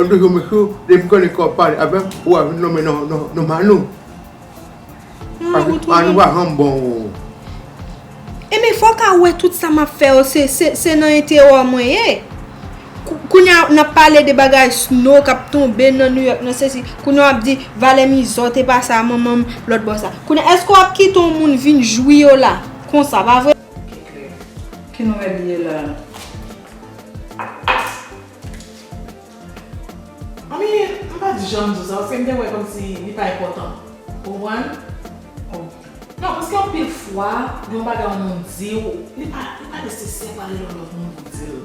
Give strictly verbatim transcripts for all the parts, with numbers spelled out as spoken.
Yon toujou mechou, depi m konnen kòb pale avè m, ou a vin nonmen nan, nan, nan Manou. Paske Manou pa janm bon ou. Ebyen, fò w ka wè tout sa m ap fè yo, se, se, se nan enterè w mwen ye. Kounye a, n ap pale de bagay snow k ap tonbe nan New York, nan sesi. Kounye a, w ap di, valè mizè w te pase a manman m lòt bò sa. Kounye a, èske w ap kite yon moun vin jwi yo la? Konsa, pa vre? Ki nouvèl li ye la? Anmye, m pa t janm di w sa, paske m te wè kòmsi li pa enpòtan. Ou konprann? Non, paske anpil fwa, yon bagay yon moun di w, li pa, li pa nesesè pou ale nan lòt moun pou di l.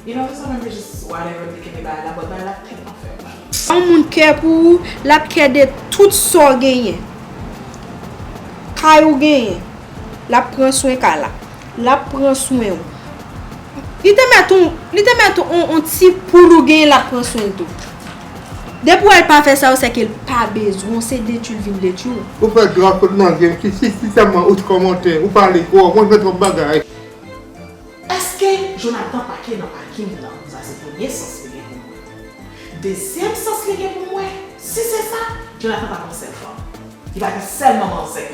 You know, sa menm te jis whatever, m te kenbe bagay la, but bagay la tèlman fè m mal. Yon moun kè pou ou, l ap kè de tout sa w genyen. Kay ou genyen, l ap pran swen kay la. L ap pran swen w. Li te mèt yon, li te mèt yon, yon ti poul ou genyen, l ap pran swen l tou. Depi w wè l pa fè sa yo, sèke l pa bezwen w, se detwi l vin detwi w. Ou fè dwa sot nan je m, si, si, si sèlman ou t kòmantè, ou pale twò, mwen fè twòp bagay. Èske Jonathan pake nan pakin nan? Sa se premye sans li gen pou mwen. Dezyèm sans li gen pou mwen, si se sa, Jonathan pa gen yon sèl fanm. Li pa gen sèlman manzè.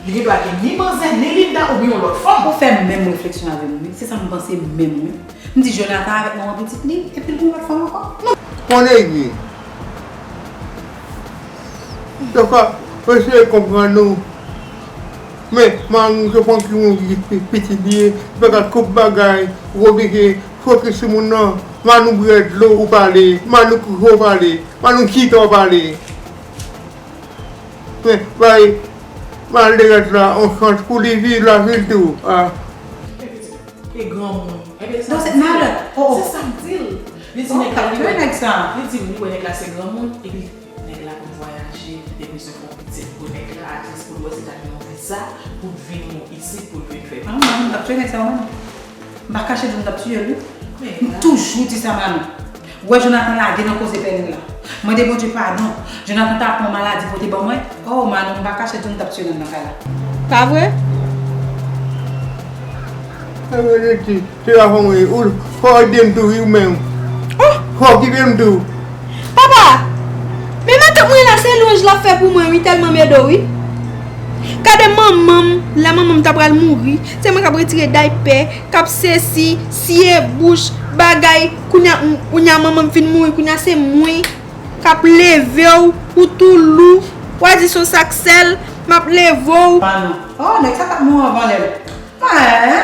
Li gendwa gen ni manzè, ni Linda oubyen yon lòt fanm. Ou fè menm refleksyon avè m wi. Se sa m panse menm wi. M di Jonathan avèk manman pitit li, epi l gen yon lòt fanm ankò. Konn egri. Yo ka eseye konprann nou. Men, mari m se fanm ki mouri pitit li ye, li pa ka koup bagay, ou oblije fokis sou moun nan. Manou bwè dlo ou pale, Manou kouche ou pale, Manou chita ou pale. Men, bay malerèz la yon chans pou li viv lavi l tou. Ah. E granmoun. Ebyen, se sa m di l. Se sa m di l. Li di nèg la, li wè nèg sa. Li di m li wè nèg la se granmoun, epi nèg la konn vwayaje, li te bezwen fè yon pitit pou nèg la, atlis pou l wè si l ta gen yon viza pou l vin isit pou l vin fè. Ah, mwen, m t ap tchwe nèg sa, mwen. M pa kache di w m t ap tiye l, wi. M toujou di sa, Manou. Ou wè Jonathan lage nan koze pèlen la. Mande Bondye padon. Jonathan ta pran maladi pote ban mwen. Oh, Manou, m pa kache di w m t ap tiye l anndan kay la. Pa vre? Sa vle di, se la fò mwen ye. Ou fò w ede m tou, wi, ou menm. Fò w kite m tou. Papa! Men matant mwen la, se lwanj l ap fè pou mwen, wi, tèlman m ede w, wi. Gade manman m, lè manman m ta pral mouri, se mwen k ap retire daypè, k ap sesi, siye bouch, bagay. Kounye a, kounye a manman m fin mouri, kounye a se mwen k ap leve w, ou tou lou, w a di se yon sak sèl, m ap leve w. Manou. Oh, nèg sa t ap mouri anvan lè l. Mwen.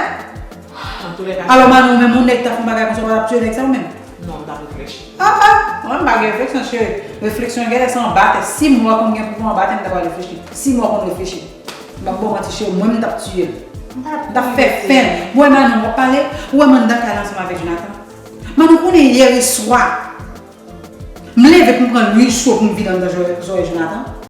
Antoulèka. Alò, Manou, ou menm, yon nèg ta fè yon bagay konsa, ou pa t ap tiye nèg sa, ou menm? Non, m t ap reflechi. Ah, ah, mwen, m pa gen refleksyon, cheri. Refleksyon, genlè se anba tè. Si m wè konn gen pouvwa anba tè, m ta pral reflechi. Si m wè konn reflechi. M p ap ba w manti, cheri, mwen, m t ap tiye l. M t ap fè fen l. Mwen, Manou, w ap pale, ou wè m anndan kay la ansanm avèk Jonathan. Manou, konnen yè swa, m leve pou m pran lwil cho pou m vide anndan zòrèy Jonathan.